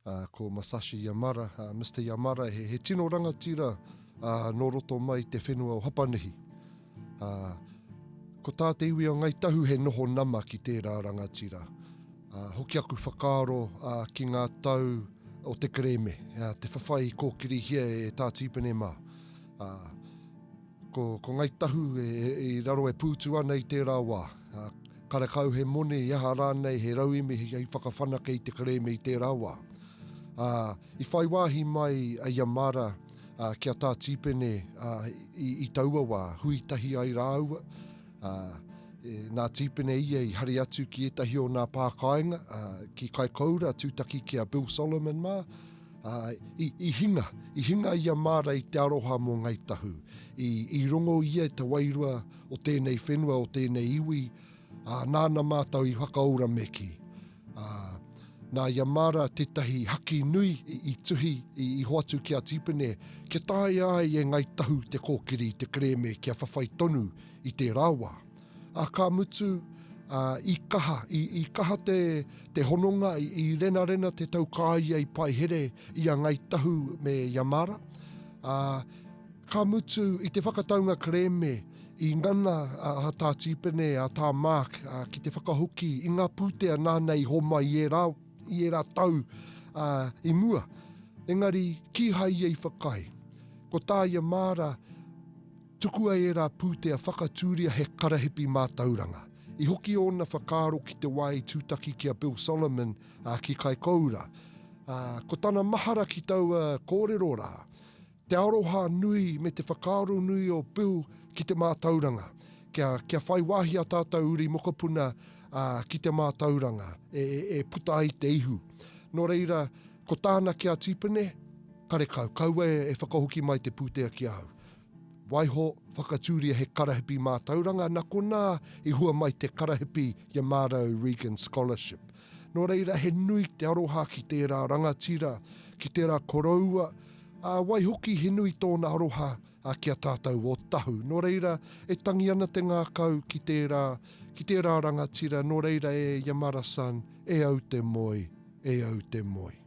Ko Masashi Yamada, Mister Yamada, he tino rangatira nō roto mai i te whenua o Hapanihi. Ko tā te iwi o Ngāi Tahu he noho nama ki tērā rangatira. Hoki aku whakaaro ki ngā tau o te kerēme, te whawhai i kōkirihia e Tā Tīpene mā. Ko, ko Ngai Tahu e, e, i raro e pūtu ana i tērā wā. Karekau he moni, i aha rānei, he rauemi hei whakawhanake i te kerēme i tērā wā. Ā, i whai wāhi mai a Yamada ā, ki a Tā Tīpene ā, i, i taua wā, hui tahi ai rāua. Ā, e, nā Tīpene ia i hari atu ki ētahi o nā pā kāinga, ā, ki Kaikoura, tūtaki ki a Bill Solomon mā, Ā, i, i hinga, i hinga i a Māra i te aroha mō Ngāi Tahu. I, i rongo ia i te wairua o tēnei whenua, o tēnei iwi, ā, nāna mātou i whakaora me kī. Ā, nā i a Māra tētahi haki nui i, i tuhi, i, i hoatu ki a Tīpene, kia taea ai e Ngāi Tahu te kōkiri i te kerēme kia whawhai tonu i tērā wā. Ā, ka mutu, ā, i kaha, i, i kaha te, te hononga, i, i renarena te taukāia i paihere i a Ngāi Tahu me Yamara. Ā, ka mutu, i te whakataunga kerēme, i ngana a, a Tā Tīpene, a Tā Mark, ā, ki te whakahoki i ngā pūtea nāna i homai i ērā, i ērā tau, ā, i mua. Engari, kīhai ia i whakaae. Ko tā Yamara, Tukua ērā pūtea whakatūria he karahipi mātauranga. I hoki ōna whakaaro ki te wā i tūtaki ki a Bill Solomon, ā, ki Kaikoura. Ā, ko tana mahara ki taua kōrero rā, te aroha nui me te whakaaro nui o Bill ki te mātauranga, kia, kia whai wāhi a tātou uri mokopuna, ā, ki te mātauranga, e, e, e puta ai te ihu. Nō reira, ko tāna ki a Tīpene, karekau, kaua e, e whakahoki mai te pūtea ki ahau. Waiho, whakatūria he karahipi mātauranga, na konā i hua mai te karahipi Yamada O'Regan Scholarship. Nō reira, he nui te aroha ki tērā rangatira, ki tērā koroua, ā, waihoki he nui tōna aroha ki a tātou o Tahu. Nō reira, e tangi ana te ngākau ki tērā, ki tērā rangatira, nō reira e Yamada-san, e au te moe, e au te moe.